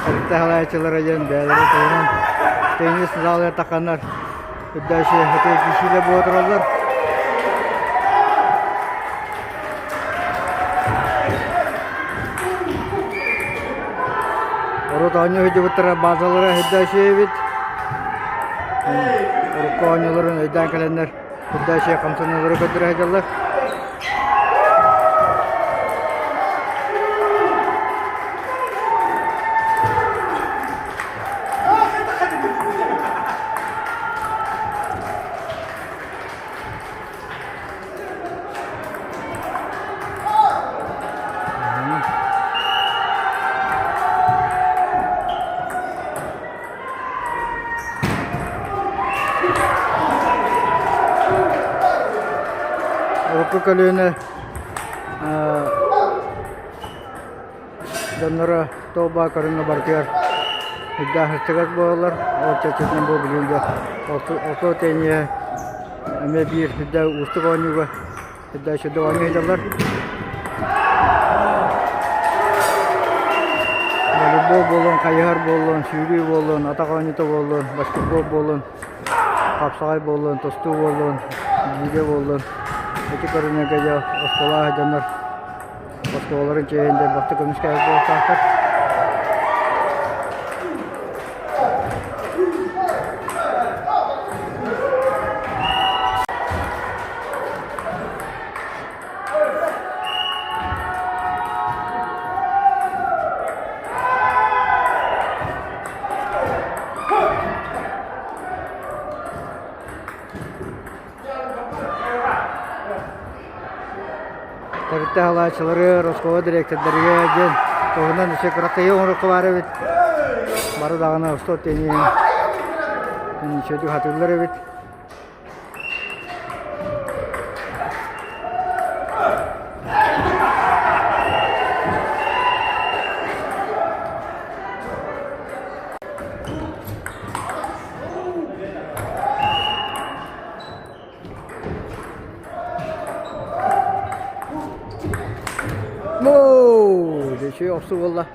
Тэрилтэ салайааччылара диэн бэйэлэрэ туһунан теннис залыгар тахханнар үрдээчи киһилэр буола тураллар. Урут оонньуу сылдьыбыттара базалара үрдээчи эбит. Урукку оонньууларын өйдөөн кэлэннэр үрдээчи хамсаныылары көрдөрө сылдьаллар. Урукку көлүөнэ дьонноро туох баар көрүҥҥэ барытыгар үрдээх ыстыгас буолаллар. Ол чэрчитинэн бу билигин дьэ орту тенниһэ эмиэ биир үрдээх уустук оонньууга үрдээх сүрдээх оонньуу сылдьаллар. Волейбол буоллун, хайыһар буоллун, сүүрүү буоллун, атах оонньуута буоллун, баскетбол буоллун, хапсаҕай буоллун, тустуу буоллун, бииргэ буоллун. Ити көрүҥнэргэ дьэ оскуола дьоннор Оскуолаларын чиэһин элбэхтик көмүскээбит буолуохтаахтар. Тэрилтэ салайааччылары, оскуола дириэктэрдэригэр диэн туһунан өссө кыракый оҥоруохха баар эбит. Бары даҕаны остуол тенниһин үчүгэйдик сатыыллар эбит. Оо, дьэ үчүгэй охсуу буолла.